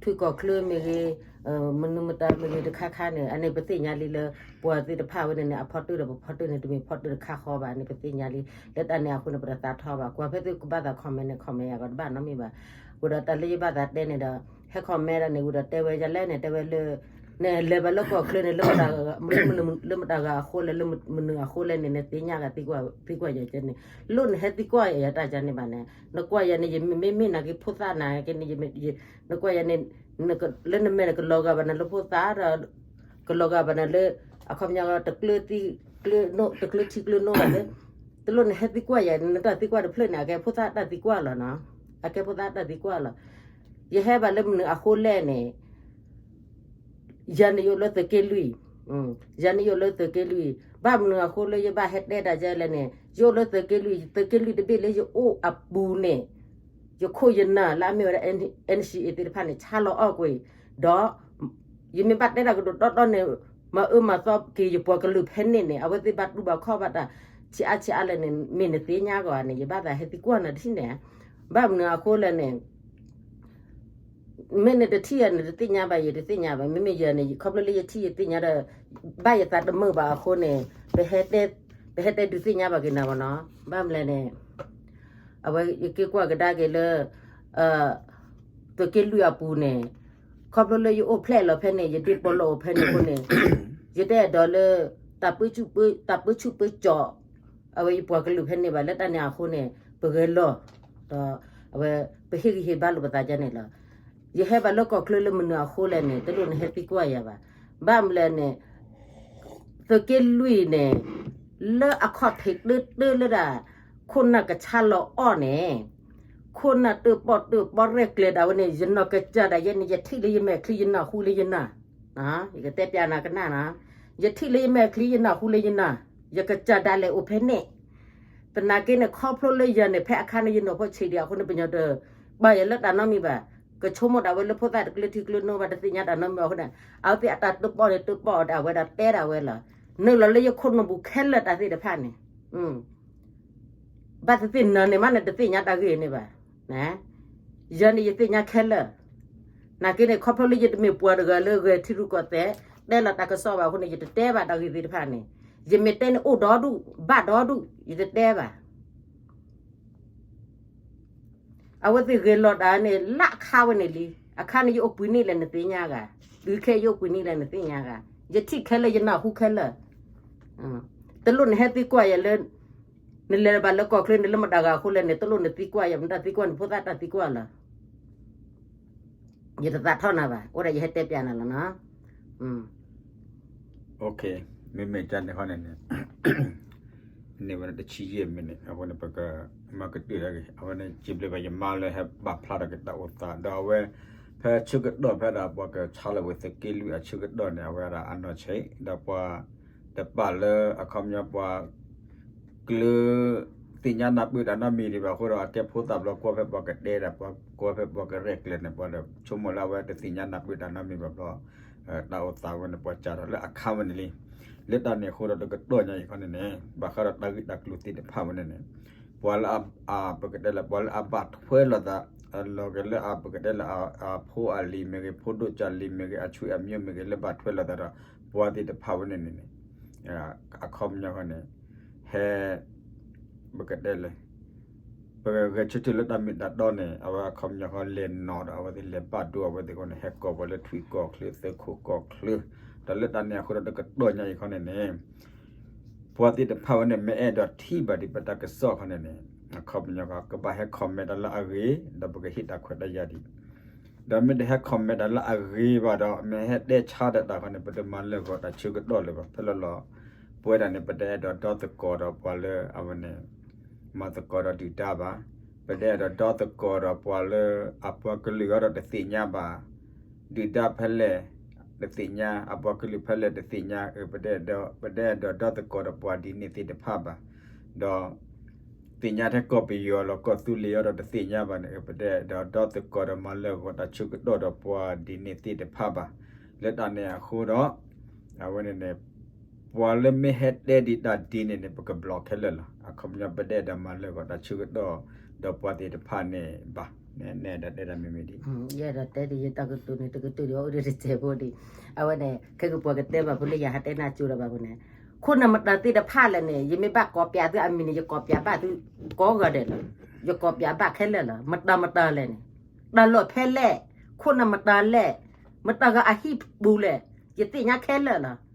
ထွံၣ်ကီၢ်ချၢမ့ၢ်ဂ့ၤ မနုၤမတၤမ့ၢ်ဂ့ၤတခါခါန့ၣ် အန့ၣ်ပသ့ၣ်ညါလံလၢ ပှၤသ့ၣ်တဖၣ်ဝဲန့ၣ်န့ၣ် အဖီတၢၣ်ဒီးပဖီတၢၣ်န့ၣ် တမ့ၢ်ဖီတၢၣ်တခါဃီဘၣ်န့ၣ် ပသ့ၣ်ညါလံ လၢတၢ်န့ၣ်အဃိန့ၣ် ပတသးထီၣ်ဘၣ် ကွၢ်ဖဲသုကဘၣ်သး comment န့ၣ် comment ယၤကီးတဘၣ်နီတမံၤဘၣ် ဝံၤဒီးတၢ်လၢယဘၣ်သးတဲန့ၣ်ဒီး ဟဲ comment ဒၣ်န့ၣ် ဝံၤဒီးတဲဝဲယၤလဲၣ်န့ၣ် တဲဝဲလၢ နလဲၤဘၣ်လၢကီၢ်ချၢန့ၣ် လၢမတၤဂၤအဃိလဲၣ် လၢမနုၤအဃိလဲၣ်န့ၣ် နသ့ၣ်ညါဂၤသံကွၢ်ယၤကဲန့ၣ် လိၣ်နဟဲသံကွၢ်ယၤတၢ်ကန့ၣ်ဘၣ်န့ၣ် နကွၢ်ယၤန့ၣ် ယမ့မ့ၢ်နာ်က့ဖိသၣ်နာ်က့န့ၣ် နကွၢ်ယၤန့ၣ် လၢနမဲာ်န့ၣ် ကလီၤဂာ်ဘၣ်နၤလၢဖိသၣ်ဒီး ကလီၤဂာ်ဘၣ်နၤလၢ အခီပညီ တကျၢထံကျၢနိဘၣ်လၢ တလိၣ်နဟဲသံကွၢ်ယၤ နတၢ်သံကွၢ်တဖျၢၣ်န့ၣ် အကဲဖိသၣ်တၢ်သံကွၢ်လီၤနီၤ အကဲဖိသၣ်တၢ်သံကွၢ်လီၤ ယဟဲဘၣ်လၢမနုၤအဃိလဲၣ်န့ၣ် ယၤန့ၣ်ယအိၣ်လၢသုးက့လွံၢ် ယၤန့ၣ်ယအိၣ်လၢသုးက့လွံၢ် ဘၣ်မနုၤအဃိလၢယဘၣ်ဟဲတဲတၢ်ယဲလဲၣ်န့ၣ် ယအိၣ်လၢသုးက့လွံၢ် သုးက့လွံၢ်တဘ့ၣ်လၢယအိၣ်အပူၤန့ၣ် ယခိၣ်ယနၢ်လၢအမ့ၢ်ဝဲဒၣ် NCA သ့ၣ်တဖၣ်န့ၣ် ဆါလီၤအီၣ်ကွံာ် ဒီး ယမ့ၢ်ဘၣ်တဲတၢ်ကဒိၣ်တီတီန့ၣ် မၤအၢမၤသီက့ၤယပှၤကလုာ်ဖဲန့ၣ်န့ၣ် အဝဲသ့ၣ်ဘၣ်တူၢ်ဘၣ်ခီၣ်ဘၣ်တၢ် ဆံးအါဆံးအါလဲၣ်န့ၣ် မ့ၢ်နသ့ၣ်ညါကီးန့ၣ် ယဘၣ်သးဟဲသံကွၢ်နၤတထံၣ်န့ၣ် ဘၣ်မနုၤအဃိလဲၣ်န့ၣ် မ့ၢ်နတထံၣ်ယၤန့ၣ် တသ့ၣ်ညါဘၣ် ယတသ့ၣ်ညါဘၣ် မ့မ့ၢ်ယၤန့ၣ် ခီဖျိလၢယထံၣ်ယသ့ၣ်ညါဒီး ဘၣ်ယသးတမုာ်ဘၣ်အဃိန့ၣ် ပဟဲတဲဒုးသ့ၣ်ညါဘၣ်က့ၤနၤဘၣ်နီၤ ဘၣ်မလဲၣ်န့ၣ် အဝဲယက့ၤကွၢ်ကဒါက့ၤလၢ သုးက့လွံၢ်အပူၤန့ၣ် ခီဖျိလၢယအိၣ်ဖျဲၣ်လီၤဖဲန့ၣ် ယဒ့ပီလီၢ်အိၣ်ဖဲန့ၣ်အဃိန့ၣ် ယတအဲၣ်ဒိးလၢ တၢ်ပၢဆူၣ်ပၢကၠီၣ် အဝဲယပှၤကလုာ်ဖဲန့ၣ်ဘၣ် လၢတၢ်န့ၣ်အဃိန့ၣ် ပဂဲၤလီၤ ဒီးအဝဲ ပဟ့ၣ်ဂံၢ်ဟ့ၣ်ဘါလိာ်ပသးကန့ၣ်လီၤ. ယဟဲဘၣ်လၢကီၢ်ချၢလၢမနုၤအဃိလဲၣ်န့ၣ် တလိၣ်နဟဲသံကွၢ်ယၤဘၣ်. ဘၣ်မလဲၣ်န့ၣ် သုးက့လွံၢ်န့ၣ် လၢအခီၣ်ထံးတၢတၢလၢဒၣ် ခိၣ်နၢ်ကဆါလီၤအီၣ်န့ၣ် ခိၣ်နၢ်တၢပီၣ်တၢပီရဲၣ်ကျဲၤဒၣ်ဝဲန့ၣ် ယနီၢ်ကစၢ်ဒၣ်ယဲန့ၣ် ယထံၣ်လၢယမဲာ်ချံ ယနၢ်ဟူလၢယနၢ် ယကတဲပျးနၤကနၣ်နီၤ, ယထံၣ်လၢယမဲာ်ချံ ယနၢ်ဟူလၢယနၢ်, ယကစၢ်ဒၣ်လဲာ်အိၣ်ဖဲန့ၣ်. သနာ်က့န့ၣ် ခီဖျိလၢယၤန့ၣ် ဖဲအခါန့ၣ် ယနီၢ်ဖိဆံးဒံးအဃိန့ၣ် ပညီတဘၣ်ယၤလၢတၢ်နီတမံၤဘၣ်. ကဆိကမိၣ်ဒၣ်ဝဲလၢဖိသၣ်တကျၢထံကျၢနိဘၣ် တသ့ၣ်ညါတၢ်နီတမံၤအဃိန့ၣ် အဝဲသ့ၣ်အတၢ်တပီၣ်န့ၣ် တပီၣ်အီၤဒၣ်ဝဲဒီးတဲဒၣ်ဝဲလီၤ. နုာ်လီၤလၢယခိၣ်နူာ်ပူၤခဲလၢာ်တၢ်သ့ၣ်တဖၣ်န့ၣ် ဘၣ်သ့ၣ်သ့ၣ်နၤန့ၣ်မး နတသ့ၣ်ညါတၢ်ဂ့ၢ်န့ၣ်ဘၣ်. ယၤန့ၣ်ယသ့ၣ်ညါခဲလၢာ်. နာ်က့န့ၣ် ခီဖျိလၢယတမ့ၢ်ပှၤတဂၤလၢဂဲၤထံရူၢ်ကီၢ်သဲး တဲလီၤတၢ်ကစီၣ်ဘၣ်အဃိန့ၣ် ယတတဲဘၣ်တၢ်ဂ့ၢ်သ့ၣ်တဖၣ်န့ၣ်. ယမ့ၢ်တဲန့ၣ်အိၣ်ဒီဒူၣ် ဘၣ်ဒီဒူၣ် ယတတဲဘၣ်. အဝဲသ့ၣ်ဂဲၤလိာ်တၢ်န့ၣ် လၢအခါဝဲန့ၣ်လံ. အခါန့ၣ်ယအိၣ်ပှဲၤနံၣ်လဲၣ်နသ့ၣ်ညါဂၤ, တုၤခဲယအိၣ်ပှဲၤနံၣ်လဲၣ်နသ့ၣ်ညါဂၤ, ယထံၣ်ခဲလၢာ်ယနၢ်ဟူခဲလၢာ်. တလိၣ်နဟဲသံကွၢ်ယၤလၢ နလဲၤဘၣ်လၢကီၢ်ချၢန့ၣ်လၢမတၤဂၤအဃိလဲၣ်န့ၣ် တလိၣ်နသံကွၢ်ယၤ မတၤသံကွၢ်န့ၣ် ဖိသၣ်တၢ်သံကွၢ်လီၤ. ယတသးထီၣ်နၤဘၣ်, အိၣ်ဒၣ်ယဟဲတဲပျးနၤလီၤနီၤ. မ့မ့ၢ်ကန့ၣ်ခီန့ၣ်န့ၣ် န့ၢ်ဝဲဒၣ်တဆံယဲၢ်မံးနံးန့ၣ် အဃိန့ၣ် ပကမၤကတၢၢ်တၢ်ဂ့ၢ် အဝဲန့ၣ် စံးဘျုးဘၣ်ယမါလၢဟဲပာ်ဖျါထီၣ်က့ၤတၢ်အိၣ်သး ဒီးအဝဲ ဖဲဆၢကတီၢ်ဖဲဒၣ်ပှၤကဆါလီၤဝဲသုးက့လွံၢ်အဆၢကတီၢ်န့ၣ် အဝဲဒၣ်အနီၢ်ဆံး ဒီးပှၤတပာ်လၢအခီပညီပှၤ ကျၢၤ သ့ၣ်ညါနၢ်ပၢၢ်တၢ်နီတမံၤဒံးဘၣ်အဃိဒီး အကဲဖိသၣ်ဘျီကွၢ်ဖဲပှၤကတဲဒၣ် ပှၤကွၢ်ဖဲပှၤကရဲၣ်ကျဲၤန့ၣ် ပှၤဒီးဆိကမိၣ်လၢအဝဲတသ့ၣ်ညါနၢ်ပၢၢ်တၢ်နီတမံၤဘၣ်ဘျီ တၢ်အိၣ်သးဝဲန့ၣ် ပှၤစးထီၣ်လၢအခါဝဲန့ၣ်လံ. လၢတၢ်န့ၣ်အဃိဒီးတကတီၢ်ညါအံၤခီန့ၣ်န့ၣ် ဘၣ်ဃးဒီးတၢ်ဂ့ၢ်တၢ်ကျိၤသ့ၣ်တဖၣ်ဝဲန့ၣ်န့ၣ် ပှၤလၢအ ပကတဲလၢ ပှၤလၢအဘၣ်ထွဲလိာ်သး လီၤက့ၤလၢအပကတဲလၢ အဖိအလံၤမ့ၢ်ဂ့ၤ ဖိဒိၣ်ကၢ်လံၤမ့ၢ်ဂ့ၤ အဆွေအမျိုးမ့ၢ်ဂ့ၤ လၢဘၣ်ထွဲလိာ်သးဒီး ပှၤသ့ၣ်တဖၣ်ဝဲန့ၣ်န့ၣ်န့ၣ် အခီပညီဃီန့ၣ် ဟဲ ပကတဲလဲၣ် ပဂဲၤဆၢထၢၣ်လၢတၢ်မ့ၢ်တၢ်တီန့ၣ် အဝဲအခီပညီဃီလဲၤနီၤဒီး အဝဲသ့ၣ်လဲၤဘၣ်ဒိအဝဲသ့ၣ်အဃိန့ၣ် ဟဲကိးပှၤလၢထွံၣ်ကိးချၢ သုးခိၣ်ကိးချၢ ဒီးလၢတၢ်န့ၣ်အဃိဒီးတကတီၢ်ညါအံၤခီန့ၣ်န့ၣ် ပှၤသ့ၣ်တဖၣ်ဝဲန့ၣ် မ့ၢ်အဲၣ်ဒိးထံၣ်ဘၣ်ဒံးပတၢ်ကစီၣ်ခီန့ၣ်န့ၣ် အခီပညီဃီ ကဘၣ်ဟဲ comment တၢ်လၢအဂ့ၤ ဒီးပကဟ့ၣ်တၢ်ခွဲးတၢ်ယာ်ဒံး ဒီးမ့ၢ်တဟဲ comment တၢ်လၢအဂ့ၤဘၣ်ဒီး မ့ၢ်ဟဲတဲဆါဒီးတၢ်ခီန့ၣ် ပတမၤလၢာ်ဂီၤတၢ်ဆၢကတီၢ်လၢၤဘၣ် ဖဲလီၤလီၤ ပဝဲဒၣ်န့ၣ် ပတအဲၣ်ဒိးဒီသကိးဒီးပှၤလၢအဝဲန့ၣ် မၤသကိးဒီးဒုၣ်ဒါဘၣ်, ပတအဲၣ်ဒိးဒီသကိးဒီးပှၤလၢအပှၤကလုာ်အံၤဒီးတသ့ၣ်ညါဘၣ်, ဒုၣ်ဒါဖဲလဲၣ် တသ့ၣ်ညါ, အပှၤကလုာ်ဖဲလဲၣ်တသ့ၣ်ညါ, ပတအဲၣ်ဒိးဒီသကိးဒီးပှၤဒ်န့ၣ်သ့ၣ်တဖၣ်ဘၣ်, ဒီး သ့ၣ်ညါထဲကီၢ်ပယီၤလီၤ ကီၢ်သူလ့ၤအံၤဒီးတသ့ၣ်ညါဘၣ်န့ၣ် ပတအဲၣ်ဒိးဒီသကိးဒီးမၤလၢာ်ဂီၤတၢ်ဆၢကတီၢ်ဒီးပှၤဒ်န့ၣ်သ့ၣ်တဖၣ်ဘၣ်. လၢတၢ်န့ၣ်အဃိဒီး အဝဲန့ၣ်န့ၣ် ပှၤလၢမ့ၢ်ဟဲတဲဒံးတၢ်ဒ်န့ၣ်န့ၣ် ပက block ခဲလၢာ်လီၤ. အခီပညီပတအဲၣ်ဒိးမၤလၢာ်ဂီၤတၢ်ဆၢကတီၢ် ဒီးပှၤသ့ၣ်တဖၣ်န့ၣ်ဘၣ်. နအဲၣ်ဒိးတဲဒ်မ့မ့ၢ်ဒ် ယအဲၣ်ဒိးတဲဒ်ယတၢ်ကတိၤန့ၣ် တကတိၤဒ်အအိၣ်ဒ်တစဲးဖိဒံး, အဝဲန့ၣ် ခဲကပှၤကတဲဘၣ်ဖိလၢယဟးတဲနၢ်ကၠိဒီးဘၣ်ဖိန့ၣ်, ခိၣ်နၢ်မတၤသ့ၣ်တဖၣ်လဲၣ်န့ၣ် ယမ့ၢ်ဘၣ်ကိးပၠးသုအမံၤန့ၣ် ယကိးပၠးဘၣ်သုကိးဂၤဒဲးလီၤ. ယကိးပၠးဘၣ်ခဲလၢာ်လီၤ. မတၤမတၤလဲၣ်န့ၣ်, တၢ်လီၢ်ဖဲလဲၣ်, ခိၣ်နၢ်မတၤလဲၣ်, မတၤဂၤအဟံၣ်ပူၤလဲၣ်, ယသ့ၣ်ညါခဲလၢာ်လီၤ.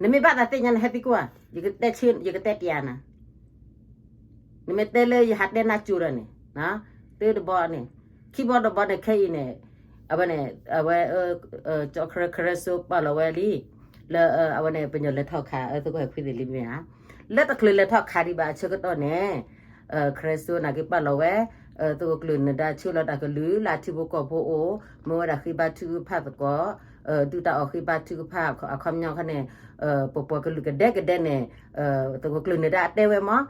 နမ့ၢ်ဘၣ်သးသ့ၣ်ညါန့ၣ် ဟဲသံကွၢ်, ယကတဲဆၢ ယကတဲပၠးနၤ နမ့ၢ်တဲလၢယဟးတဲနၢ်ကၠိဒီးန့ၣ်, တၢ်တဘီန့ၣ်, ခံဘီတဘီန့ၣ် ခဲအံၤန့ၣ်, အဝဲန့ၣ် အဝဲ ကၠီခရၢစိပာ်လီၤဝဲလံ, လၢအဝဲန့ၣ် ပညီလဲၤထီၣ်ခး သုးခိၣ်ဟဲခွံသ့ၣ်လံမ့ၢ်ဧါ, လၢတချုးလဲၤထီၣ်ခးဒံးဘၣ်အဆၢကတီၢ်န့ၣ်, ခရၢစိနာ်က့ပာ်လီၤဝဲ, သုးခိၣ်ကျၢၢ်နၢၤဒါဆှၢလီၤတၢ်ကလုၢ် လၢအထံဖိကီၢ်ဖိအိၣ်, မ့ၢ်ဝဲဒၣ်ဃ့ဘါထုကဖၣ်သကိး, ဒုၣ်တၢ်အီၣ်ဃ့ဘါထုကဖၣ်အခီပညီခီန့ၣ်, ပပှၤကလုာ်ကဒဲကဒဲန့ၣ်, သုးခိၣ်ကျၢၢ်နၢၤဒါအတဲဝဲမး,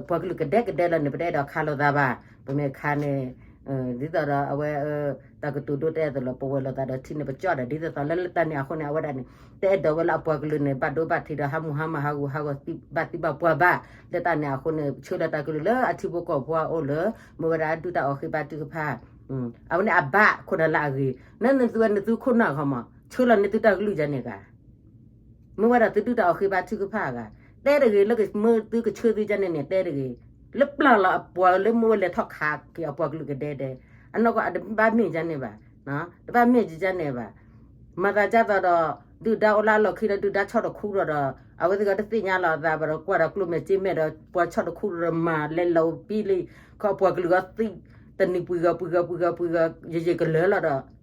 ပပှၤကလုာ်ကဒဲကဒဲလီၤန့ၣ် ပတအဲၣ်ဒိးခးလိာ်သးဘၣ်, ပမ့ၢ်ခးန့ၣ်, ဒ်သိးဒီးအဝဲ, တၢ်ကတိၤဒိတဲအသိးလီၤ ပဝဲလိာ်သးဒီးထံန့ၣ် ပကၠီၣ်ဒီး ဒ်သိးသိးလၢလၢတၢ်န့ၣ်အဃိန့ၣ် အဝဲဒၣ်န့ၣ်, တအဲၣ်ဒိးဝဲလၢအပှၤကလုာ်န့ၣ် ဘၣ်ဒိဘၣ်ထံးဒီး ဟးမုၢ်ဟါမၢ်ဟးဂူာ်ဟးဂီၤဘၣ်သံဘၣ်ပှၢ်ဘၣ်, လၢတၢ်န့ၣ်အဃိန့ၣ် ဆှၢလီၤတၢ်ကလုၢ်လၢအထံဖိကီၢ်ဖိအအိၣ်လၢ, မ့ၢ်ဝဲဒၣ်ဒုၣ်တၢ်အီၣ်ဃ့ဘါထုကဖၣ်, အဝဲန့ၣ်အဘၣ်ခိၣ်နၢ်လၢအဂ့ၤ, နနသုဝဲနသုခိၣ်နၢ်ခီမး ဆှၢလီၤန့ၢ်သုတၢ်ကလုၢ်ယါန့ၣ်ဂၤ မ့ၢ်ဝဲဒၣ်သုဒုၣ်တၢ်အီၣ်ဃ့ဘါထုကဖၣ်အဂၤ, တဲတဂ့ၤလၢကမၢသုကဆှၢသုယါန့ၣ်န့ၣ် တဲတဂ့ၤ, လၢပျၢ်လီၤအပှၤလၢမ့ၢ်ဝဲလဲၤထီၣ်ခးက့ၤအပှၤကလုာ်ကဒဲဒဲ, အနီၢ်ကီၢ်အတဘၣ်မ့ၢ်ယါန့ၣ်ဘၣ်, တဘၣ်မ့ၢ်ယါန့ၣ်ဘၣ်, မၤသးဒ်သိးဒီး, ဒုၣ်ဒါအိၣ်လၢအလီၢ်ခံဒီးဒုၣ်ဒါဆီၣ်တခူဒီးဒီး, အဝဲသ့ၣ်ကီးတသ့ၣ်ညါလီၤအသးဘၣ်ဒီး ကွၢ်ဒီးကျိၣ်မဲာ်စ့မဲာ်ဒီး ပှၤဆီၣ်တခူဒီးမၤလဲၤလီၤပံလံ, ခီပှၤကလုာ်အီၤသံ, တနံၤပှံၤဂၤပှံၤဂၤပှံၤဂၤပှံၤဂၤ ယယံာ်ကလၢာ်လီၤဒီး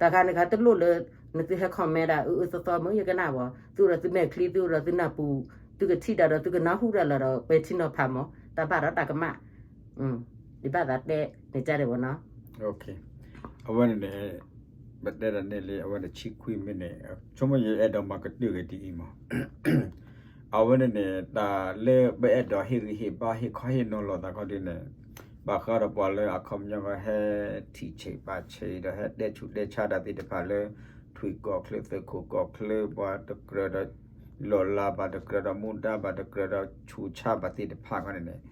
တၢ်ခါန့ၣ်ခါတလိၣ်လၢ နသုဟဲ comment ဒၣ်အၢအၢသီသီမ့ၢ်ယကနၣ်ဘၣ်, သုအိၣ်ဒီးသုမဲာ်ချံ သုအိၣ်ဒီးသုနၢ်ပူၤ, သုကထံၣ်ဒၣ်ဒီးသုကနၢ်ဟူဒၣ်လီၤဒီး ပဲာ်ထံနီၤဖးမး, တၢ်ဘၣ်ဒီးတၢ်ကမၣ်, ဒ်ဘၣ်သးတဲန့ၣ်ကၢ်ဒဲးဘၣ်နီၤ. အဝဲန့ၣ်န့ၣ်, ပတဲဒၣ်န့ၣ်လံ အဝဲန့ၣ်ဆံခွံမံးနံးန့ၣ် ဆိကမိၣ်ယအဲၣ်ဒိးမၤကတၢၢ်ဂ့ၤဒ်အံၤမး အဝဲန့ၣ်န့ၣ် တၢ်လၢပအဲၣ်ဒိးဟ့ၣ်ဂံၢ်ဟ့ၣ်ဘါဟ့ၣ်ခီဟ့ၣ်နီၤလိာ်သးခီဒ်န့ၣ်, ဘၣ်ဃးဒီးပှၤလၢအခီပညီကဟဲထံၣ်ဆံးပာ်ဆံးဒီးဟဲတဲဆူးတဲဆါတၢ်သ့ၣ်တဖၣ်လၢ ထွံၣ်ကီၢ်ချၢ သုးခိၣ်ကီၢ်ချၢ ပှၤတကြၢးဒီး လီၢ်လၤဘၣ် တကြၢးဒီးမူဒါဘၣ် တကြၢးဒီးဆူးဆါဘၣ်သ့ၣ်တဖၣ်ခီန့ၣ်န့ၣ်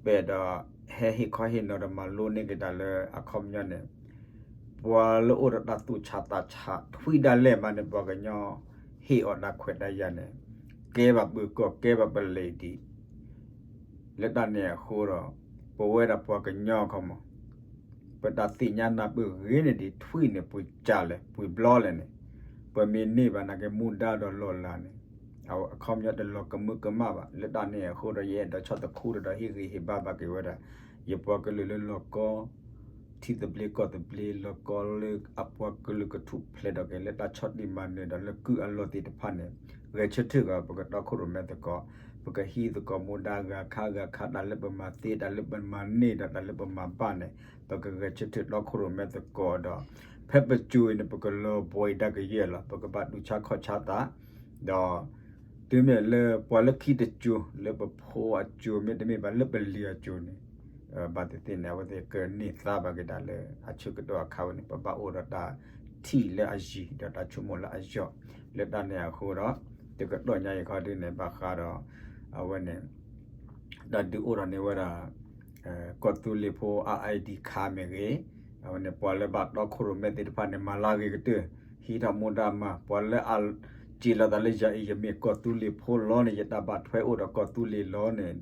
ပအဲၣ်ဒိးဟဲဟ့ၣ်ခီဟ့ၣ်နီၤဒီးမၤလိန့ၢ်က့ၤတၢ်လၢအခီပညီန့ၣ် ပှၤလၢအိၣ်ဒီးတၢ်သူၣ်ဆးသးဆးထွံဒၣ်လဲာ်မးန့ၣ် ပှၤကညီဟ့ၣ်အီၤတၢ်ခွဲးတၢ်ယာ်န့ၣ် ကဲဘၣ်ပၢၤကီၢ် ကဲဘၣ်ပလံၤဒံး လၢတၢ်န့ၣ်အဃိဒီး ပဝဲဒၣ်ပှၤကညီခီမး ပတၢ်သ့ၣ်ညါနၢ်ပၢၢ်ဂ့ၤန့ၢ်ဒံး ထွံၣ်န့ၣ် ပှ့ၤကၢ်လဲၣ် ပှ့ၤဘျီလဲၣ်န့ၣ် ပမ့ၢ်န့ၢ်ဘၣ်နာ်က့မူဒါဒီးလီၢ်လၤန့ၣ် အခီပညီတလီၤကမၢကမၣ်ဘၣ်. လၢတၢ်န့ၣ်အဃိဒီး ယအဲၣ်ဒိးဆီၣ်သခူဒီးဟ့ၣ်ဂံၢ်ဟ့ၣ်ဘါဘၣ်က့ၤဝဲဒၣ် ယပှၤကလုာ်လၢလီၢ်ကီ ထံသဘျ့ကီၢ်သဘျ့ လီၢ်ကီလၢအပှၤကလုာ်ကထူၣ်ဖျဲးထီၣ်က့ၤလၢတၢ်ဆီၣ်တံၢ်မၤနၢၤဒီးလၢကုၢ်အလီၢ်သ့ၣ်တဖၣ်န့ၣ် ဂဲၤဆၢထၢၣ်ဂီၤ ပကတီခိၣ်ရိၣ်မဲသကိး ပကဟံးသကိးမူဒါဂၤခါဂၤခါ တၢ်လၢပမၤသ့ တၢ်လၢပမၤန့ၢ်ဒီးတၢ်လၢပမၤဘၣ်န့ၣ် ပကဂဲၤဆၢထၢၣ်တီခိၣ်ရိၣ်မဲသကိးဒီး ဖဲပစိၤအံၤန့ၣ် ပကလီၤဘှံးဒၣ်ကယဲၢ်လီၤ ပကဘၣ်တူၢ်ဆါခီၣ်ဆါသး ဒီး တုၤမ့ၢ်လၢပှၤလၢခံတစိၤ လၢပဖိအစိၤမ့တမ့ၢ်ဘၣ် လၢပလံၤအစိၤန့ၣ် ဘၣ်သ့ၣ်သ့ၣ်န့ၣ် အဝဲသ့ၣ်ကန့ၢ်သါဘၣ်က့ၤဒၣ်လၢအဆၢကတီၢ်အခါဝဲန့ၣ် ပဘၣ်အိၣ်ဒီးတၢ်ထံၣ်လၢအယံၤ ဒီးတၢ်ဆိကမိၣ်လၢအယိာ် လၢတၢ်န့ၣ်အဃိဒီး တကတီၢ်ညါအံၤခီဒုန့ၣ် ဘၣ်ဃးဒီး အဝဲန့ၣ် တၢ်ဒုးအိၣ်ထီၣ်န့ၢ်ဝဲဒၣ် ကီၢ်သူလ့ၤဖိ အ ID card မ့ၢ်ဂ့ၤ, အဝဲန့ၣ် ပှၤလၢဘၣ်တီခိၣ်ရိၣ်မဲသ့ၣ်တဖၣ်န့ၣ် မၤလၢဂ့ၤကတၢၢ် ဟံးထီၣ်မူဒါမၤ ပှၤလၢအစံးလီၤသးလၢယၤအံၤ ယမ့ၢ်ကီၢ်သူလ့ၤဖိလီၤန့ၣ် ယတၢ်ဘၣ်ထွဲအိၣ်ဒီးကီၢ်သူလ့ၤလီၤန့ၣ်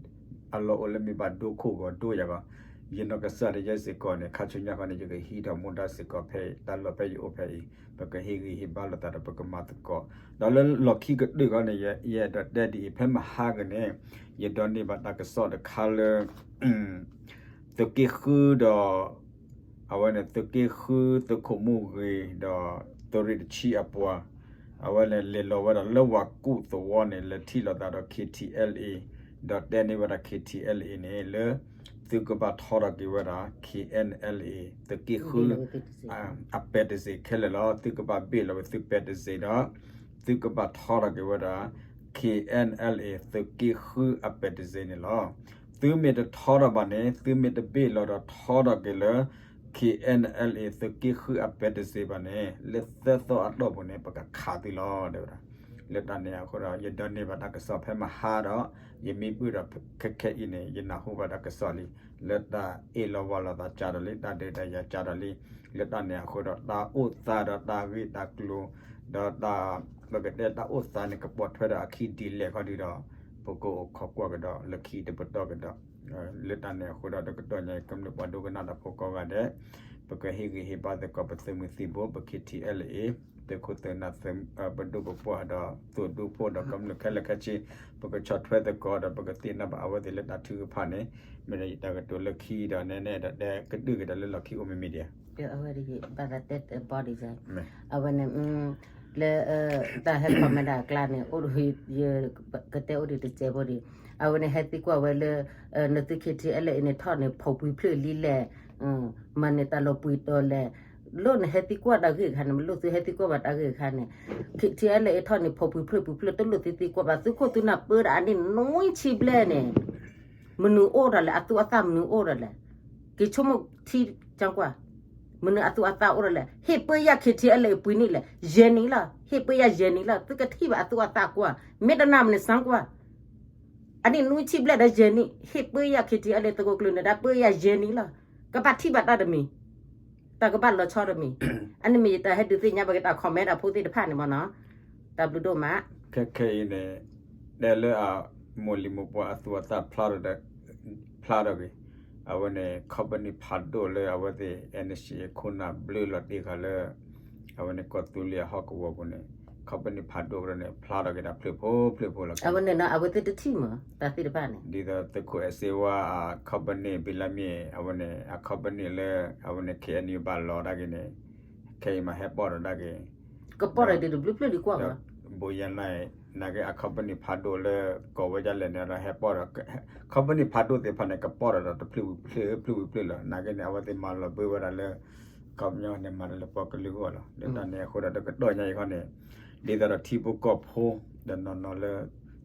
အလီၢ်အိၣ်လၢမ့ၢ်ဘၣ်ဒိခိၣ်ဂီၤဒိယၤဂီၤ, ယနီၢ်ကစၢ်ဒၣ်ယဲစ့ၢ်ကီးန့ၣ် ခါဆူညါခီန့ၣ် ယကဟံးထီၣ်မူဒါစ့ၢ်ကီးဖဲအံၤ တၢ်လီၢ်ဖဲယအိၣ်ဖဲအံၤ ပကဟ့ၣ်ဂံၢ်ဟ့ၣ်ဘါလိာ်သးဒီးပကမၤသကိး, ဒီးလၢလီၢ်ခံကတၢၢ်ခီန့ၣ် ယအဲၣ်ဒိးတဲဒ်အံၤ ဖဲမဟါကန့ၣ် ယဒိးန့ၢ်ဘၣ်တၢ်ကစီၣ်တခါလၢ သုးက့ဃုဒီး အဝဲန့ၣ် သုးက့ဃု သုးခိၣ်မူဂ့ၤ ဒီးသုးရ့ၣ်တဆံအပှၤ အဝဲန့ၣ် လဲၤလီၤဝဲဒၣ်လၢဝၤကူၣ်သဝီန့ၣ် လဲၤထံၣ်လိာ်သးဒီး KTLA ဒီးတဲန့ၢ်ဝဲဒၣ် KTLA န့ၣ် လၢ သုကဘၣ်ထီထီၣ်က့ၤဝဲဒၣ် KNLA သုးက့ဃု အပဲတစ့ၢ်ခဲလၢာ်လီၤ. သုကဘၣ်ဘ့ၣ်လီၤဝဲသုပဲတစ့ၢ်ဒီး သုကဘၣ်ထီထီၣ်က့ၤဝဲဒၣ် KNLA သုးက့ဃုအပဲတစ့ၢ်န့ၣ်လီၤ. သုမ့ၢ်တထီထီၣ်ဘၣ်န့ၣ် သုမ့ၢ်တဘ့ၣ်လီၤဒီးထီထီၣ်က့ၤလၢ KNLA သုးက့ဃုအပဲတစ့ၢ်ဘၣ်န့ၣ် လၢသၢသီအတီၢ်ပူၤန့ၣ် ပကခးသုလီၤ တဲဝဲဒၣ်. လၢတၢ်န့ၣ်အဃိဒီး ယဒိးန့ၢ်ဘၣ်တၢ်ကစီၣ်ဖဲမဟါဒီး ယမ့ၢ်ဘုၣ်ဒီးခဲခဲအံၤန့ၣ် ယနၢ်ဟူဘၣ်တၢ်ကစီၣ်လံ လၢတၢ်အ့ၣ်လိာ်ဝီလိာ်သးကၢ်ဒီးလံ တၢ်ဒုးတၢ်ယၤကၢ်ဒီးလံ. လၢတၢ်န့ၣ်အဃိဒီး တၢ်အိၣ်သးဒီးတၢ်ဂ့ၢ်တၢ်ကျိၤ ဒီးတၢ် ပကတဲတၢ်အိၣ်သးန့ၣ် ကပိာ်ထွဲဒီးအခံဒ်လဲၣ်ခီဒုဒီး ပကအိၣ်ခိးကွၢ်ကဒီးလၢခံတပတီၢ်ကဒီး လၢတၢ်န့ၣ်အဃိဒီး တကတီၢ်ညါအံၤ ကမျၢၢ်ပှၤဒိကနၣ်တၢ်ဖိကိးဂၤဒဲး ပကဟ့ၣ်ဂံၢ်ဟ့ၣ်ဘါသကိးပသုးမုၢ်သံၣ်ဘိ ပ KTLA သုးခိၣ်သုးနၢ် ပဒိၣ်ပပှၢ်ဒီး သုးဒူဖိဒီးကမျၢၢ်ခဲလၢာ်ခဲဆ့ ပကဆီၣ်ထွဲသကိးဒီး ပကသ့ၣ်နီၣ်ဘၣ်အဝဲသ့ၣ်လၢတၢ်ထုကဖၣ်န့ၣ် မ့ၢ်ဒီးယတၢ်ကတိၤလၢခံဒီး နဲနဲဒီးတဲကဒုကဒီးလၢလီၢ်ခံအိၣ်မ့မ့ၢ်ဒံးဧါ ဘၣ်သးတဲတဘီဒံးစဲ အဝဲန့ၣ် လၢ တၢ်ဟဲ comment ဒၣ်အကျါန့ၣ် အိၣ်ဒီး ယကတဲအိၣ်ဒံးတစဲးဖိဒံး အဝဲန့ၣ်ဟဲသံကွၢ်ဝဲလၢ နသု KTLA န့ၣ် ထီၣ်န့ၣ်ဖီၣ်ပှံၤဖျၢၣ်လံလဲၣ် မၤန့ၢ်တၢ်လီၤပှံၤတီၤလဲၣ် လိၣ်န့ၣ်ဟဲသံကွၢ်တၢ်ဂ့ၢ်အခါန့ၣ် မ့ၢ်လိၣ်သုဟဲသံကွၢ်ဘၣ်တၢ်ဂ့ၢ်အခါန့ၣ် KTLA ထီၣ်န့ၣ်ဖီၣ်ပှံၤဖျၢၣ်ပှံၤဖျၢၣ် တလိၣ်သုသံကွၢ်ဘၣ် သုခိၣ်သုနၢ်ပၢဒီးအန့ၣ်နွံဆံဘျဲၣ်န့ၣ် မနုၤအိၣ်ဒီးလဲၣ် အသူအသၣ်မနုၤအိၣ်ဒီးလဲၣ် က့ၤဆိကမိၣ်ထံကၠီကွၢ် မနုၤအသူအသၣ်အိၣ်ဒီးလဲၣ် ဟ့ၣ်ပၢယၢ် KTLA ပှဲၤနံၣ်လဲၣ် ယဲၢ်နံၣ်လီၤ ဟ့ၣ်ပၢယၢ်ယဲၢ်နံၣ်လီၤ သုကထံၣ်ဘၣ်အသူအသၣ်ကွၢ် မ့ၢ်တနာ်မနုၤစၢကွၢ် အနံၣ်နွံဆံဘျဲၣ်ဒီးယဲၢ်နံၣ် ဟ့ၣ်ပၢယၢ် KTLA သုးခိၣ်ကျၢၢ်န့ၣ် ဒၣ်ပၢယၢ်ယဲၢ်နံၣ်လီၤ ကဘၣ်ထံၣ်ဘၣ်တၢ်တမံၤ တၢ်ကဘၣ်လီၤဆီတမံၤ အန့ၣ်မ့ၢ်ယတၢ်ဟဲဒုးသ့ၣ်ညါဘၣ်က့ၤတၢ် comment အဖိသ့ၣ်တဖၣ်န့ၣ်မ့ၢ်နီၤ တၢ်ဘျုးဒိၣ်မး ခဲခဲအံၤန့ၣ် တဲလၢအမိၢ်လံၤမိၢ်ပှၢ်အသူအသၣ်ဖျါထီၣ်ဒီး ဖျါထီၣ်က့ၤ အဝဲန့ၣ် company ဖးဒိၣ်လၢအဝဲသ့ၣ် NCA ခိၣ်နၢ်ဘျၢလီၤတ့ၢ်ဃာ်လၢ အဝဲန့ၣ်ကီၢ်သူလ့ၤအဟီၣ်ကဝီၤပူၤန့ၣ် company ဖးဒိၣ်ကဒီးန့ၣ် ဖျါထီၣ်က့ၤဒၣ်ဖျၢၣ်ဖိဖျၢၣ်ဖိလီၤ အဝဲန့ၣ်နီၤ အဝဲသ့ၣ်တထံၣ်မ့ၢ် တၢ်သ့ၣ်တဖၣ်န့ၣ် ဒ်သိးသုးခိၣ်အဲၣ်စ့ဝါအ company ဘံလါမ့ၢ် အဝဲန့ၣ် အ company လၢ အဝဲန့ၣ် KNU ဘၣ်လီၤဒၣ်က့ၤန့ၣ် ခဲအံၤမးဟဲပီၣ်ဒီးဒၣ်က့ၤ ကပီၣ်ဒီးဒ်တဘျုးဖျၢၣ်ဒံးကွၢ်ဘၣ် ဘိယဲၢ်နၢ် နာ်က့ အ company ဖးဒိၣ်လၢ ကိးဝဲဒ်လဲၣ်န့ၣ်ဒီးဟဲပီၣ်ဒီး company ဖးဒိၣ်သ့ၣ်တဖၣ်န့ၣ် ကပီၣ်ဒီးဒီးတဖျၢၣ်ဝံၤဖျၢၣ် ဖျၢၣ်ဝံၤဖျၢၣ်လီၤ နာ်က့န့ၣ် အဝဲသ့ၣ်မၤလီၤဘၢဝဲဒၣ်လၢ ခီပညီန့ၣ် မၤတၢ်လၢပှၤကလုာ်အဂီၢ်လီၤ လၢတၢ်န့ၣ်အဃိဒီးတကတီၢ်ညါအံၤခီန့ၣ် ဒ်သိးဒီးထံဖိကီၢ်ဖိ ဒီးနီၢ်နီၢ်လၢ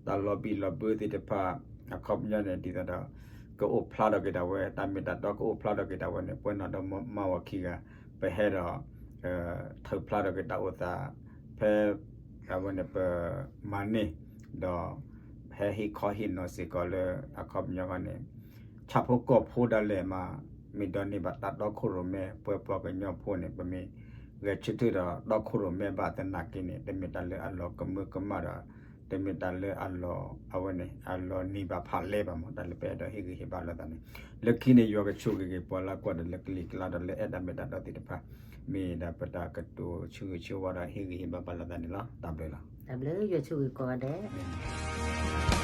တၢ်လီၤဘံၣ်လီၤဘၢသ့ၣ်တဖၣ် အခီပညီန့ၣ် ဒ်သိးဒီး ကအိၣ်ဖျါထီၣ်က့ၤဒၣ်ဝဲ တၢ်မ့ၢ်တၢ်တီကအိၣ်ဖျါထီၣ်က့ၤဒၣ်ဝဲန့ၣ် ပဝဲနီၢ်ဒီမါဝၤခံဂၤ ပဟဲဒီး ထုးဖျါထီၣ်က့ၤတၢ်အိၣ်သး ဖဲ အဝဲန့ၣ် ပမၤန့ၢ် ဒီး ဟဲဟ့ၣ်ခီဟ့ၣ်နီၤစ့ၢ်ကီးလၢအခီပညီခီန့ၣ် ဆၣ်ဖိကီၢ်ဖိဒၣ်လဲာ်မး မ့ၢ်ဒိးန့ၢ်ဘၣ်တၢ်တီခိၣ်ရိၣ်မဲ ပှၤပှၤကညီဖိန့ၣ် ပမ့ၢ်ဂဲၤဆၢထၢၣ်ဒီးတီခိၣ်ရိၣ်မဲဘၣ်သနာ်က့န့ၣ် တမ့ၢ်တၢ်လၢအလီၤကမၢကမၣ်ဒီး တမ့ၢ်တၢ်လၢအလီၤ အဝဲန့ၣ် အလီၤနံၤဘၣ်ဖးလဲဘၣ်မး တၢ်လၢပအဲၣ်ဒိးဟ့ၣ်ဂံၢ်ဟ့ၣ်ဘါလိာ်သးန့ၣ် လၢခံန့ၣ် ယွၤကဆိၣ်ဂ့ၤက့ၤပှၤလၢကွၢ်ဒီးလၢကလံၤကျါဒီးလၢအဲၣ်တၢ်မ့ၢ်တၢ်တီသ့ၣ်တဖၣ် မ့ၢ်ဒၣ်ပတၢ်ကတိၤဆၢဂ့ၤဆၢဝါဒီးဟ့ၣ်ဂံၢ်ဟ့ၣ်ဘါဘၣ်လိာ်သးန့ၣ်လီၤ. တၢ်ဘျုးလီၤ. တၢ်ဘျုး ယွၤဆိၣ်ဂ့ၤကိးဂၤဒဲး.